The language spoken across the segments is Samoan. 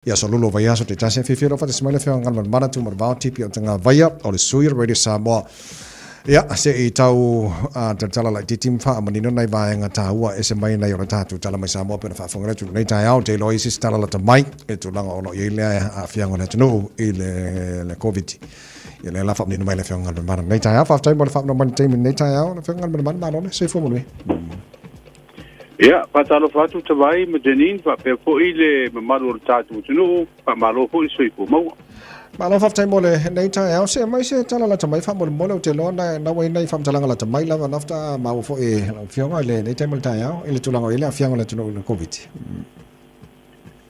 I aso lulu o vaiaso taitasi e fiafia loa faatasi mai le Afioga Galumalemana Tuimalevaoa TP o Tagavaia o le sui o le Radio Samoa. Ia, se i tau talatala laitiiti ma faamanino nai vaega taua ese mai nai o le tatou tala mai Samoa pei ona faafofoga atu i lenei taeao. Ou te iloa i se isi tala lata mai i le tulaga o lo o i ai lea aafiaga o le atunuu i le Koviti. Ia lea la faamanino mai le Afioga Galumalemana i lenei taeao. Faafetai mo le faamanino mai i le taimi i lenei taeao. Le Afioga Galumalemana, malo le soifua manuia. Ia, faatalofa atu Tavai ma Janine faapea foi le mamalu o le tatou atunuu, faamalo foi le soifua maua. Malo faafetai mo lenei taeao. Se mai se tala lata mai faamolemole, ou te iloa na na ua i ai nai faamatalaga lata mai lava na faatoa maua foi e lau Afioga i lenei taimi o le taeao i le tulaga o i ai le aafiaga o le atunuu i le Koviti.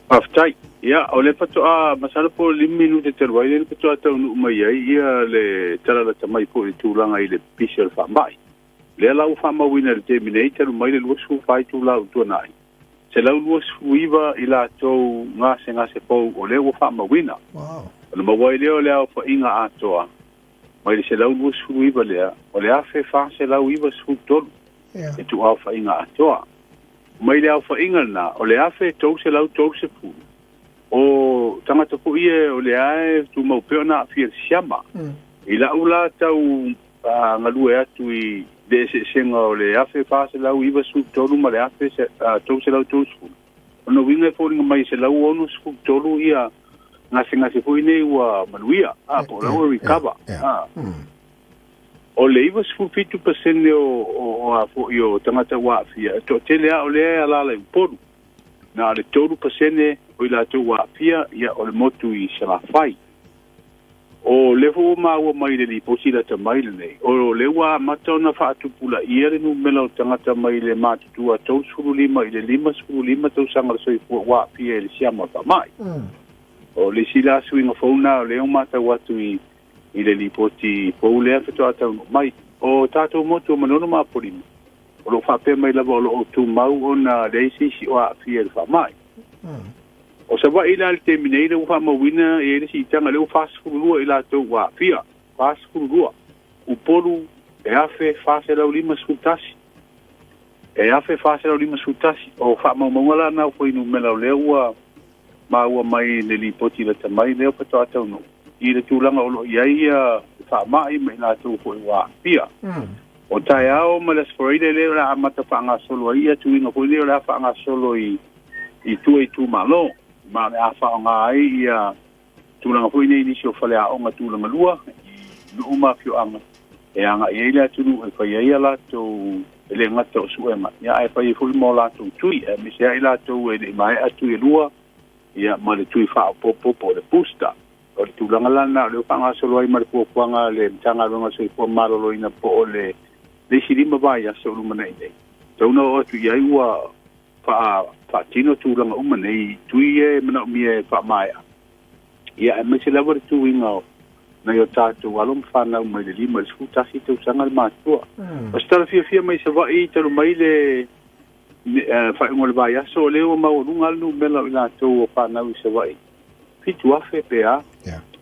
Faafetai. Ia, o lea faatoa, masalo po o le lima minute talu ai lea na faatoa taunuu mai ai ia le tala lata mai foi i le tulaga i le pipisi o le faamai. Lea la ua faamauina i le taimi nei talu mai le 24 itula ua tuanai, 129 i latou gasegase fou o lea ua faamauina. Ona maua ai lea o le aofaiga atoa mai le 129 lea, o le 1,493 le tuuaofaiga atoa. Mai le aofaiga lena, o le 1,330 o tagata foi ia o lea e tumau pea ona aafia i le siama. I lau la tau a galue atu i le eseesega o le 1493 ma le 1330. O lona uiga e foliga mai e 163 ia gasegase foi nei ua manuia, a, po o la ua recover. A. O le 97% o a foi o tagata ua aafia, e toatele lava o lea e alaala i Upolu. Na o le 3% o i latou ua aafia, ia o le motu i Salafai. O lea foi ua maua mai i le lipoti lata mai lenei, o lea ua amata ona faatupulaia le numera o tagata mai le matutua 35 i le 55 tausaga o le soifua ua aafia i le siama o le faamai. O le isi la suiga fou lena o lea ua matau atu i i le lipoti fou lea faatoa taunuu mai. O tatou motu o Manono ma Apolima, o lo o faapea mai lava o lo o tumau ona leai se isi o aafia i le faamai. O Savaii la i le taimi nei lea ua faamauina e i ai le siitaga lea ua 42 i latou ua aafia, 42. Upolu e 1,451. E 1,451. O faamaumauga la na o fuainumera o lea ua maua mai le lipoti lata mai lea faatoa taunuu i le tulaga o lo o i ai le faamai ma i latou foi ua aafia. O taeao ma le Aso Faraile lea o le a amata faagasolo ai ia tuiga foi lea o le a faagasolo i i tua i itumalo, ma o le a faaaoga ai ia tulaga foi nei i nisi o faleaoga tulaga lua i nuu ma afioaga e agai ai le atunuu e fai ai a latou e le gata o suega, ia ae fai ai foi ma o latou tui, aemaise ai latou e le i maea tui e lua, ia ma le tui faaopoopo po o le booster. O le tulaga la lena o lea ua faagasolo ai ma le fuafuaga a le Matagaluega o le Soifua Maloloina po o le isi 5 vaiaso o lumanai nei. Tau na oo atu i ai ua faatino tulaga uma nei i tui ia e manaomia e faamaea, ia aemaise lava le tuiga o nai o tatou alo ma fanau mai le 5 i le 11 tausaga le matua. O se tala fiafia mai Savaii talu mai le faaiuga o le vaiaso, o lea ua maualuga le numera o i latou o fanau i Savaii, 7,000 pe a,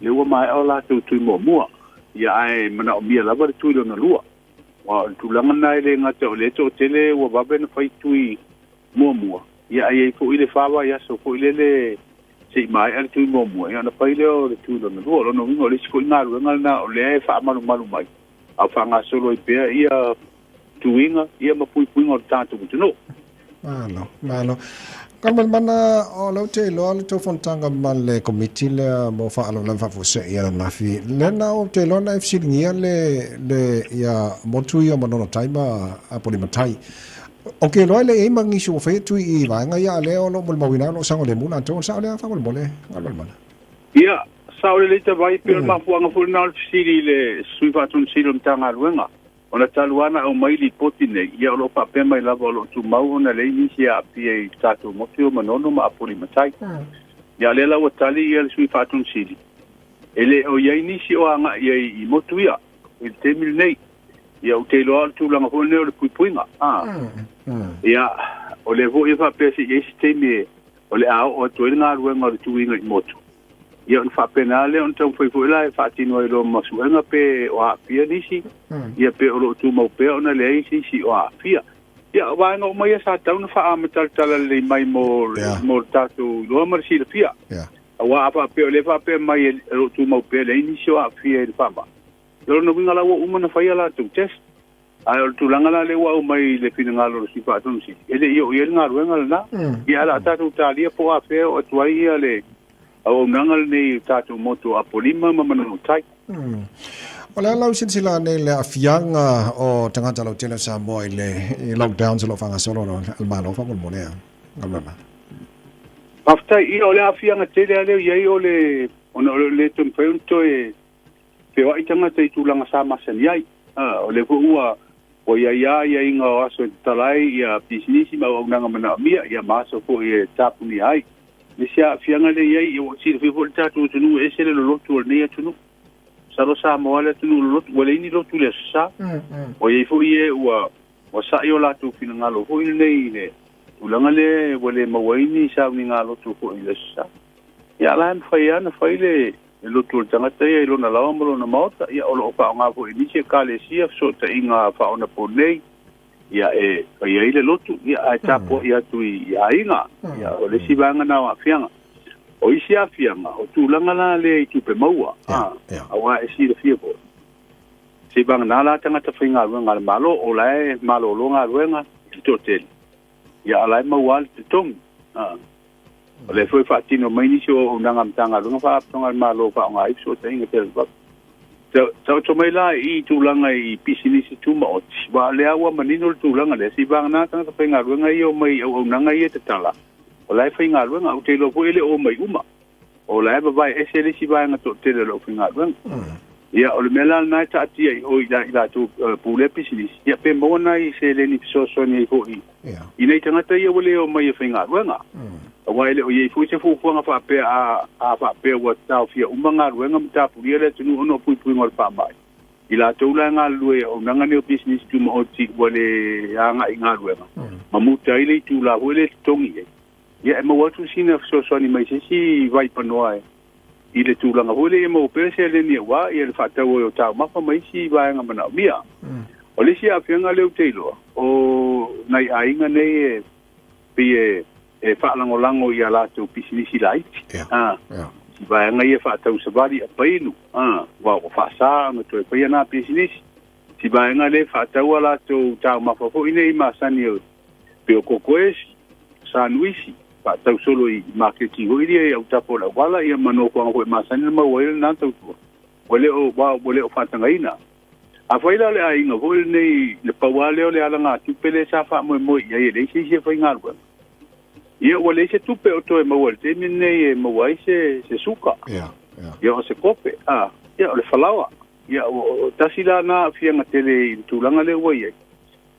lea ua maea o latou tui muamua, ia ae manaomia lava le tui lona lua. Aua o le tulaga lena e le gata o lea toatele ua vave ona fai tui muamua, ia ae i ai foi le fa vaiaso foi lele se i maea le tui muamua, ia ona fai lea o le tui lona lua. O lona uiga o le isi foi galuega lena o lea e faamalumalu mai, a o faagasolo ai pea ia tuiga ia ma puipuiga o le tatou atunuu. Malo, malo. Kamalimana, o lea ou te iloa le tou fonotaga ma le komiti lea mo faalavelave faafuasei ananafi. Lea na ou te iloa na e fesiligia le, le, ia motu ia o Manono Tai ma Apolima Tai. Ou te iloa e le i ai ma nisi ua faia tui i vaega ia, a lea o lo o molimauina ai o lo o saogalemu latou. O le sao lea faamolemole, Kamalimana? Ia, sao lelei Tavai, pei o le mafuaaga foi lena o le fesili i le Sui Faatonu Sili o le Matagaluega. Ona talu lava ona aumai lipoti nei, ia o lo o faapea mai lava o lo o tumau ona leai nisi e aafia i tatou motu o Manono ma Apuli Matai. Ia o lea la ua tali ia le Sui Faatonu Sili, e le o i ai nisi o agai i ai i motu ia i le taimi lenei. Ia ou te iloa o le tulaga foi lenei o le puipuiga. Ia o lea foi e faapea se i ai se taimi o le a oo atu ai le galuega o le tuiga i motu. Ia ona faapena lea ona taumafai foi la e faatino ai loa ma suega pe o aafia nisi, ia pe o lo o tumau pea ona leai se isi o aafia. Ia, o vaega uma ia sa tatau ona faaamatalatala lelei mai mo, mo le tatou iloa ma le silafia. Aua a faapea o lea e faapea mai e o lo o tumau pea, leai nisi o aafia i le faamai, o lona uiga la ua uma ona fai a latou test. Ae o le tulaga la lea ua aumai i le finagalo o le Sui Faatonu Sili, e le i oo i ai le galuega lena. Ia ae o le a tatou talia po o afea e oo atu ai ia le auaunaga lenei i le tatou motu o Apolima ma Manono-tai. O le a lau silasila ane i le aafiaga o tagata lautele o Samoa i le lockdowns o lo o faagasolo a le Malo faamolemole a Galuema? Faafetai. Ia, o le aafiaga tele lava lea e i ai o le, ona o le le toe mafai ona toe feoai tagata i tulaga sa masani ai. O lea foi ua ua i ai lava aiaiga o aso e tatala ai ia pisinisi ma auaunaga manaomia, ia ma aso foi e tapunia ai. Le isi aafiaga lea e i ai, ia ua silafia foi le tatou atunuu e ese le lolotu o lenei atunuu. Masalo Samoa le atunuu lolotu, ua leai ni lotu i le Aso Sa. Ua i ai foi e ua ua sa'i o latou finagalo foi lenei i le tulaga lea ua le maua ai ni sauniga lotu foi i le Aso Sa. Ia a la e mafai lava ona fai le lotu o le tagata ia i lona laoa ma lona maota, ia o lo o faaaoga foi e nisi ekalesia fesootaiga faaonaponei, ia e fai ai le lotu, ia ae tapuai atu i aiga. Ia o le isi vaega na o aafiaga. O isi aafiaga, o tulaga la lea i tupe maua, aua e silafia foi, seivagana la tagata faigaluega a le Malo, o la e malolo galuega i le toatele, ia a o la e maua lava le totogi. O lea foi e faatino mai nisi o auaunaga a Matagaluega Faalapotopotoga a le Malo e faaaoga ai fesootaiga televavave. Taoto mai la i tulaga i pisinisi tumaoti, aua o lea ua manino le tulaga lea, seivagana tagata faigaluega ia e omai i auaunaga ia e tatala, o la e faigaluega. Ou te iloa foi e le o omai uma. O la e vavae ese le isi vaega toatele o le aufaigaluega. Ia, o le mea la lena e taatia i o i latou pulea pisinisi, ia pe maua nai seleni fesoasoani ai foi i nai tagata ia ua le omai e faigaluega. Aua e le o i ai foi se fuafuaga faapea a faapea ua taofia uma galuega ma tapulia le atunuu ona o puipuiga o le faamai, i latou la e galulue i auaunaga nei o pisinisi tumaoti ua le agai i galuega ma muta ai le itula foi lea e totogi ai. Ia e maua atu sina fesoasoani mai se isi vaipanoa e i le tulaga foi lea ia maua pea seleni aua ia le faatau ai o taumafa ma isi vaega manaomia. O le isi aafiaga lea ou te iloa, o nai aiga nei e pei e e faalagolago i a latou pisinisi laiti. Yeah. Yeah. Si vaega ia faatau savali a painu, ua faasa ona toe faia nā pisinisi. Si vaega lea faatau a latou taumafa foi nei masani o pei o kokoesi, sanuisi, faatau solo i maketi foi ia i autafa o le auala, ia ma nofoaga foi masani na maua ai lena tautua. Ua le o, ua le o faatagaina. Afai la o le aiga foi lenei, le pau lava lea o le alagatupe lea sa faamoemoe i ai e leai se isi e faigaluega. Ia ua leai se tupe o toe maua i le taimi lenei e maua ai se, se suka. Yeah, yeah. Ia o se kope, a, ia o le falaoa. Ia o, tasi la na aafiaga tele i le tulaga lea ua i ai.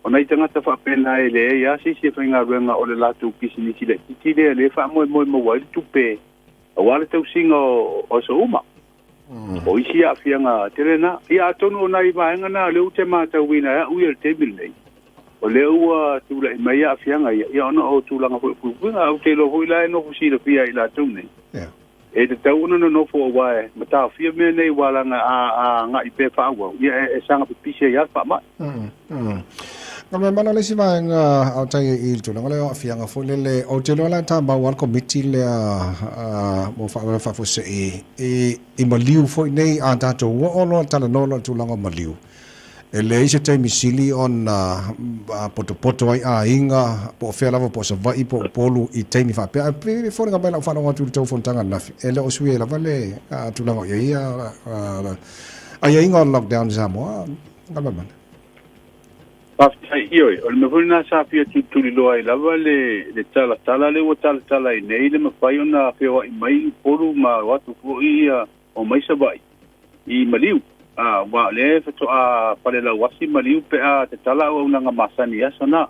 O nai tagata faapena e leai lava se isi e faigaluega o le latou pisinisi laitiiti lea lea e faamoemoe maua ai le tupe aua le tausiga o aso uma. O isi aafiaga tele na. Ia atonu o nai vaega na lea ou te matauina e au ia i le taimi lenei, o lea ua tulai mai aafiaga ia, ia ona o tulaga foi o puipuiga. Ou te iloa foi la e nofo silafia e i latou nei. E tatau ona nonofo aua e mataofia mea nei aua leaga a agai pea faaauau, ia e saga pipisi ai lava le faamai. Nā mea mana le isi vaega a o tai i le tulaga lea o aafiaga foi lele, ou te iloa la e tamau lava le komiti lea mo faalavelave faafuasei i maliu foi nei a tatou oo loa talanoa loa i le tulaga o maliu. E leai se taimi sili ona potopoto ai aiga, po o fea lava, po o Savaii, po o Upolu i taimi faapea. Ae pei e foliga mai lau faalogo atu i le tou fonotaga ananafi, e le o suia ai lava le tulaga o i ai aiaiga o le lockdown i Samoa. Galuemana. Faafetai. Ioe, o le mea foi lena sa fia tulituliloa ai lava le talatala lea ua talatala ai nei le mafai ona feoai mai i Upolu ma o atu foi o mai Savaii i maliu, aua o lea faatoa palelauasi maliu pe a tatala auaunaga masani i aso na.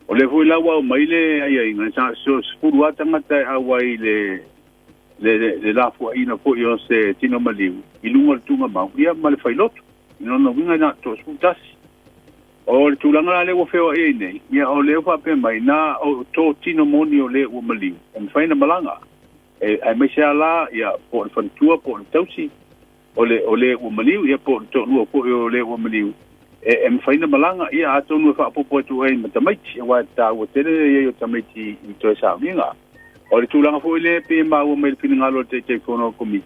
O lea foi la ua aumai le aiaiga, sa 10 lava tagata e auai i le le lafuaina foi o se tino maliu i luga o le tugamau, ia ma le failotu. I lona uiga na o le 11. O le tulaga la lea ua feoai ai nei, ia o lea ua faapea mai, na o tō tino moni o le ua maliu, e mafai ona malaga. E, aemaise lava la, ia, po o le faletua, po o le tausi, o le, o le ua maliu, ia, po o le toalua foi o le ua maliu, e, e mafai ona malaga, ia, atonu e faaopoopo atu ai ma tamaiti, aua e taua tele le i ai o tamaiti i toe sauniga. O le tulaga foi lea e pei e maua mai i le finagalo o le Taitaifono o le Komiti,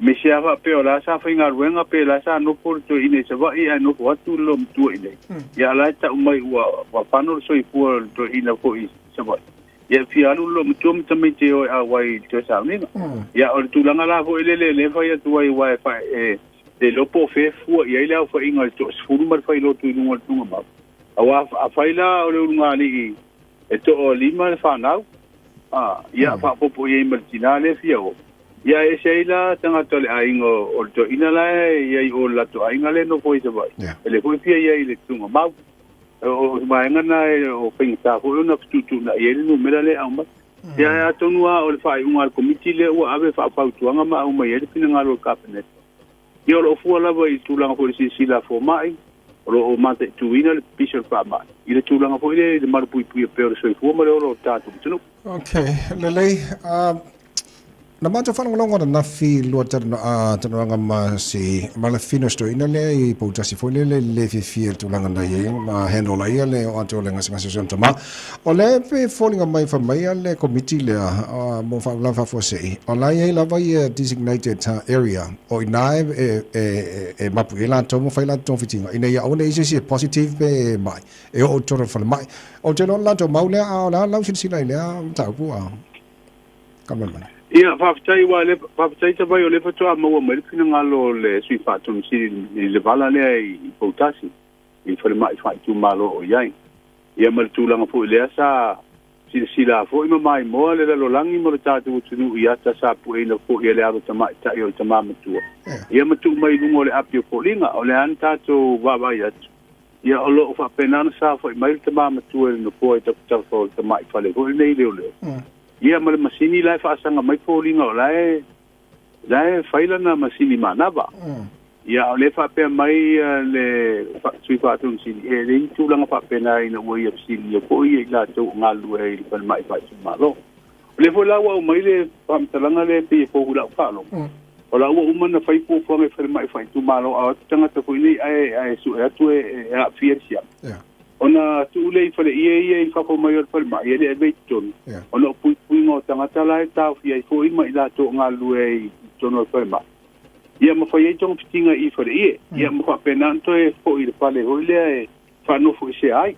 me se a faapea o la sa faigaluega pe la sa nofo le toeaina i Savaii ae nofo atu le loomatua i inei, ia a la e tau mai ua ua fano le soifua o le toeaina foi i Savaii. Ia e fia alu le loomatua ma tamaiti e o e auai i le toe sauniga. Ia o le tulaga la foi lele lea e fai atu ai aua e fa e le iloa po o fea e fua i ai le aofaiga o le toasefulu ma le failotu i luga o le tugamau. Aua afai la o le ulugalii e toalima le fanau, a, ia faaopoopo i ai ma le tinā lea e fia oo. Ia e ese ai la tagata o le aiga o le toeaina la e i ai o le latou aiga lea e nofo ai i Savaii, e le foi fia i ai i le tugamau. O vaega na e o faigata foi ona fetuutuunai ai le numera lea e aumai. Ia ae atonu lava o le faaiuga a le Komiti lea ua ave faafautuaga ma aumai ai le finagalo o le Kapeneta. Ia o lo o fua lava i tulaga foi i le silasila a fomai, o lo o mataituina le pipisi o le faamai i le tulaga foi lea i le malupuipuia pea o le soifua ma le ola o le tatou atunuu. Ok, lelei. Na matou faalogologo ananafi lua talanoaga ma si Malafino Stoina lea i Poutasi foi lele le fiafia i le tulaga na i ai ma handle ai le oo atu o le gasegase o si ona tama. O lea e foliga mai fai mai le komiti lea mo faalavelave faafuasei, o la e i ai lava ia designated area o i ina e mapu i ai latou ma fai latou togafitiga ina ia aua ne i i ai se isi e positive pe mai e oo i totonu o le falemai. Ou te iloa o le latou mau lea, a o le a lau silasila i lea mataupu a Kameamana? Ia, faafetai aua le, faafetai Tavai o lea faatoa maua mai le finagalo o le Sui Faatonu Sili i le vala lea i Poutasi, i le falemai faaitumalo o i ai. Ia ma le tulaga foi lea sa silasila foi ma maimoa le lalolagi ma lo tatou atunuu i ata sa pueina foi e le alo tamaitai o le tama matua. Ia ma tuu mai i luga o le api o foliga, o le a na tatou vaavaai atu, ia o lo o faapena ona saofai mai le tama matua i le nofoa i tafatafa o le tamai fale foi lenei leoleo. Ia ma le masini la e faasaga mai foliga o la e la e fai lana masini manava. Ia, o lea e faapea mai le Sui Faatonu Sili, e leai ni tulaga faapena ina ua ia fesiligia foi i latou o galulue ai i le falemai faaitumalo. O lea foi la ua aumai le faamatalaga lea e pei e fou i lau faalogo, o la ua uma ona fai fuafuaga i falemai faaitumalo a o atu tagata foi nei ae sue atu e aafia le siama. Ona tuu lea i faleie ia i fafo mai o le falemai e le ave i totonu, ona o puipuiga o tagata la e taofia ai foi ma i latou o galulue ai i totonu o le falemai. Ia ma fai ai togafitiga i faleie, ia ma faapena ona toe foi i le fale foi lea e faanofoesea ai.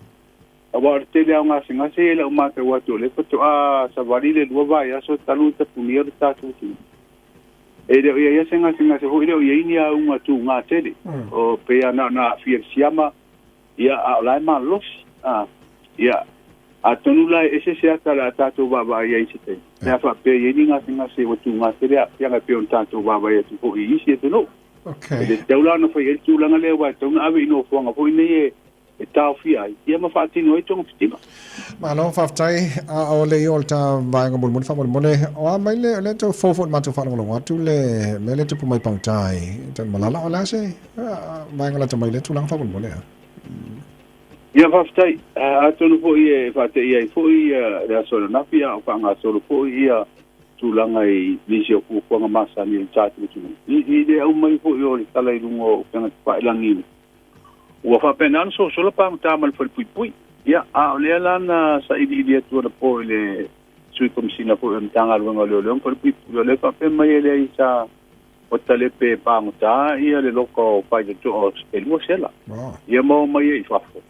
Aua o le tele lava o gasegase ia i lau matau atu o lea faatoa savali le lua vaiaso talu ona tapunia le tatou atunuu. E le o i ai lava se gasegase foi lea o i ai ni auga tuga tele, o pei lava na ona aafia i le siama, Ia, a o la e malosi. A, ia, atonu la e ese se ata o le a tatou vaavaai ai i se taimi, pe a faapea e i ai ni gasegase ua tuga tele aafiaga e pei ona tatou vaavaai atu foi i isi atunuu. E le tatau la ona fai ai le tulaga lea aua e tatau ona ave i nofoaga foi nei e e taofia ai, ia ma faatino ai togafitiga. Malo, faafetai. A o le i o le ta vaega mulimuli faamolemole, o a mai le, o lea tau fou foi i le matou faalogologo atu le mea lea tupu mai Pagotai i Tanumalala, o le a se vaega lata mai lea tulaga faamolemole a? Ia, faafetai. Atonu foi e faateia ai foi le aso ananafi a o faagasolo foi ia tulaga i nisi o fuafuaga masani a le tatou atunuu. I le aumai foi o le tala i luga o upega tafailagi ua faapena ona sosola pagota ma le falepuipui. Ia, a o lea la na sailiili atu anapo i le Sui Komesina foi o le Matagaluega o Leoleo ma Falepuipui, o lea faapea mai e leai sa ua talepe pagota ia le loka o faitotoa e lua sela. Ia ma omai ai i fafo.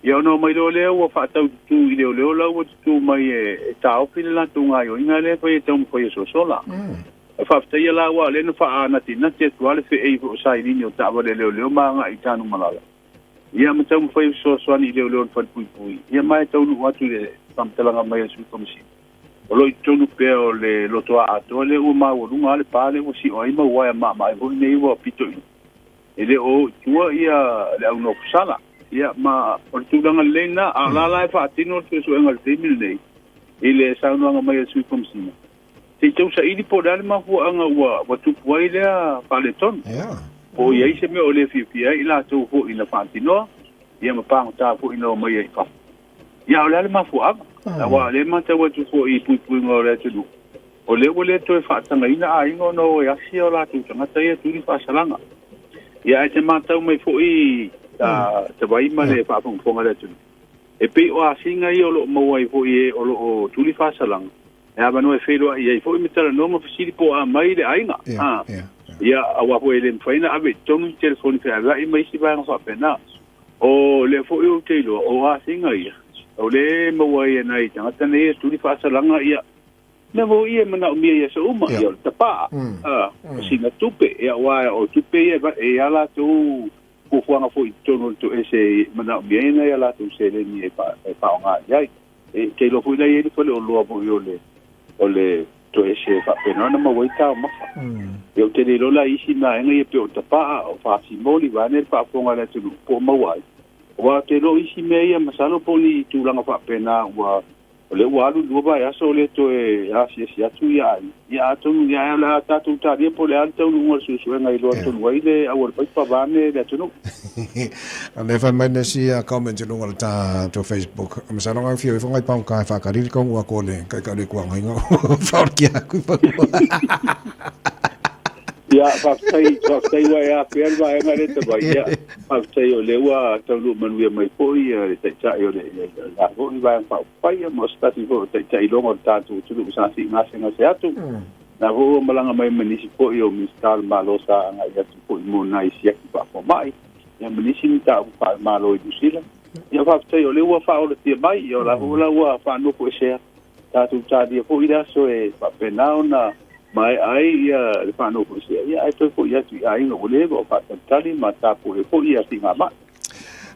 Ia ona omai loa lea ua faatau tutu i leoleo la ua tutu mai e taofi le latou gaoioiga lea e fai e taumafai e sosola. E faafetaia la aua o lea na faanatinati atu lava le feei foi o sailini o taavale a leoleo ma agai i Tanumalala. Ia ma taumafai e fesoasoani i leoleo i le falepuipui. Ia ma e taunuu atu i le faamatalaga mai a le Sui Komesina. O lo o i totonu pea o le lotoa atoa lea ua maualuga lava le pa lea ua sio ai ma uaea maamae foi nei ua pito i e le o o i tua ia le au nofosala. Ia ma o le tulaga lelei lena, a o la la e faatino le suesuega i le taimi lenei i le saunoaga mai a le Sui Komesina. Se i tau saili po o le a le mafuaaga ua tupu ai lea faaletonu. Po o i ai se mea o le fiafia ai i latou foi na faatinoa, ia ma pagota foi na omai ai i fafo. Ia, a o le a le mafuaaga? Aua o lea e matau atu foi i puipuiga o le atunuu, o lea ua le toe faatagaina aiga ona o e asi o latou tagata ia e tuli faasalaga. Ia, ae te matau mai foi Tavai ma le faafogafoga a le atunuu, e pei o asiga ia o lo o maua ai foi e o lo o tuli faasalaga. E avanoa e feiloai ai foi ma talanoa ma fesili po o a mai le aiga. A, ia, aua foi e le mafai ona ave i totonu ni telefoni feaveai ma isi vaega faapena. O lea foi ou te iloa, o asiga ia, o lea e maua ai e nai tagata nei e tuli faasalaga, ia, mea foi ia e manaomia i aso uma, ia, o le tapaa, a, o sina tupe, ia, aua o tupe ia e i a latou fuafuaga foi i totonu o le toese e manaomia ai nai a latou seleni e faaaoga i ai. E te iloa foi la e i ai le faleoloa foi o le o le toese e faapena ona maua ai taumafa. Ia ou te le iloa la i isi vaega ia pei o tapaa, o fasimoli, vaeane le faafofoga a le atunuu po o maua ai. Aua ou te iloa o isi mea ia masalo po o ni tulaga faapena ua O lea ua alu le 2 vaiaso o le toe asiasi atu ia aiga. Ia atonu ia o le a tatou talia po o le a le taunuuga o le suesuega e iloa tonu ai le auala paipa vaeane le atunuu. O lea e fai mai le isi comment i luga o le tatou Facebook. Masalo ngai fio ifo ngai pau ka whakariri ko ngua ko le kai ka le kua ngai ngau whaorkia kui pa Ia, faafetai, faafetai ua e afea le vaega lea Tavai. Ia, faafetai o lea ua taunuu manuia mai foi le Taitai o le la foi Vaega Faaupufai, ia ma o se tasi foi o Taitai iloga o le tatou atunuu sa siigasegase atu. Na foi ua malaga mai ma nisi foi o Minisita o le Malo sa agai atu foi mo nai siaki faafomai, ia ma nisi mataupu faale-Malo i Niu Sila. Ia, faafetai o lea ua faaolatia mai, ia o la foi la ua faanofoesea. Tatou talia foi le aso e faapena ona maea ai ia le faanofoesea, ia ae toe foi atu i aiga ua leva o faatalitali ma tapuai foi ia siigamai.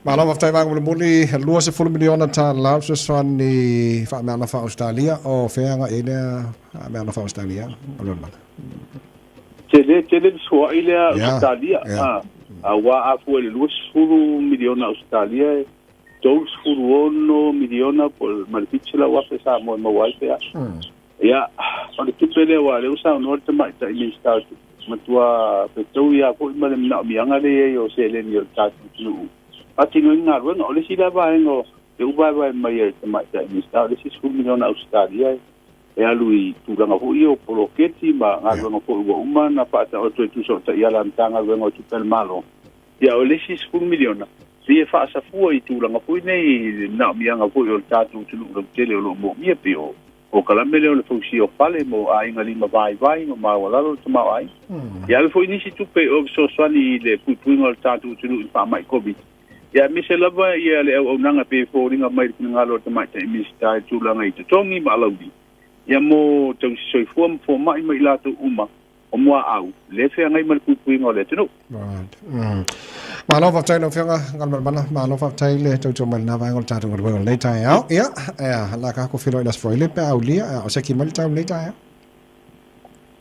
Malo faafetai vaega mulimuli, $20 miliona tala fesoasoani faameaalofa Ausetalia, o fea agai ai lea meaalofa Ausetalia? Tele tele le soai lea Ausetalia, aua a fua i le $20 miliona Ausetalia e $36 miliona po ma le $700,000 Samoa e maua ai pe a. Ia, o le tupe lea aua o lea ua saunoa le tamaitai Minisita o Tupe, matua fetaui lava foi ma le manaomiaga lea i ai o seleni o le tatou atunuu faatinoina galuega. O le isi la vaega o lea ua vaevae mai e le tamaitai Minisita, o le isi $10 miliona Ausetalia e alu i tulaga foi ia o poloketi ma galuega foi ua uma ona faataoto e tusa o taiala a Matagaluega o Tupe a le Malo. Ia, o le isi $10 miliona, pei e faasafua i tulaga foi nei i le manaomiaga foi o le tatou atunuu lautele o lo o moomia, pei o polokalame lea o le fausia o fale mo aiga lima vaivai ma maualalo le tamaoaiga. Ia ave foi nisi tupe o fesoasoani i le puipuiga o le tatou atunuu i le faamai Covid. Ia aemaise lava ia le auaunaga pei e foliga mai le finagalo o le Tamaitai Minisita i tulaga i totogi ma alauli, ia mo tausi soifua ma fomai ma i latou uma o muaau le feagai ma le puipuiga o le atunuu. Right. Malo faafetai lau Afioga Galumalemana, malo faafetai le tautua mai lena vaega o le tatou galuega o lenei taeao. Ia, ea, la ka ko feiloai le Aso Faraile pe a aulia, ea, o seki mai le tau lenei taeao.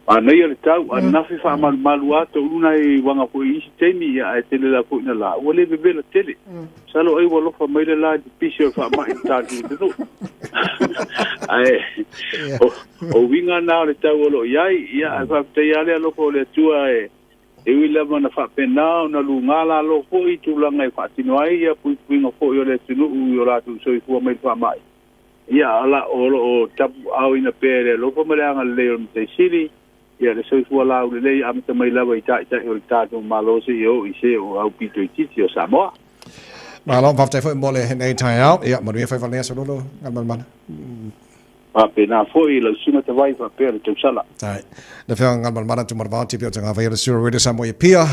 Manaia le tau, ananafi faamalumalu a taulu nai uaga foi i isi taimi, ia ae tele la foi ina la, ua le vevela tele. Masalo ai ua alofa mai le la i le pipisi o le faamai i le tatou atunuu. Ae o uiga na o le tau o lo o i ai, ia ae faafetai lava le alofa o le Atua e e ui lava na faapena ona luga lalo foi i tulaga e faatino ai ia puipuiga foi o le atunuu i o latou soifua mai le faamai. Ia, ala o lo o tapuaaoina pea e le alofa ma le agalelei o le Matai Sili, ia le soifua laulelei amata mai lava i Taitai o le tatou Malo seia oo i se o aupito itiiti o Samoa. Malo, faafetai foi mo lenei taeao. Ia, manuia faiva lenei aso lolo, Galumalemana. Faapena foi lau susuga Tavai faapea le tausala. Tai. Le Afioga Galumalemana Tumaravao, Tipi o Tagavaia, le Sura Radio Samoa i Apia.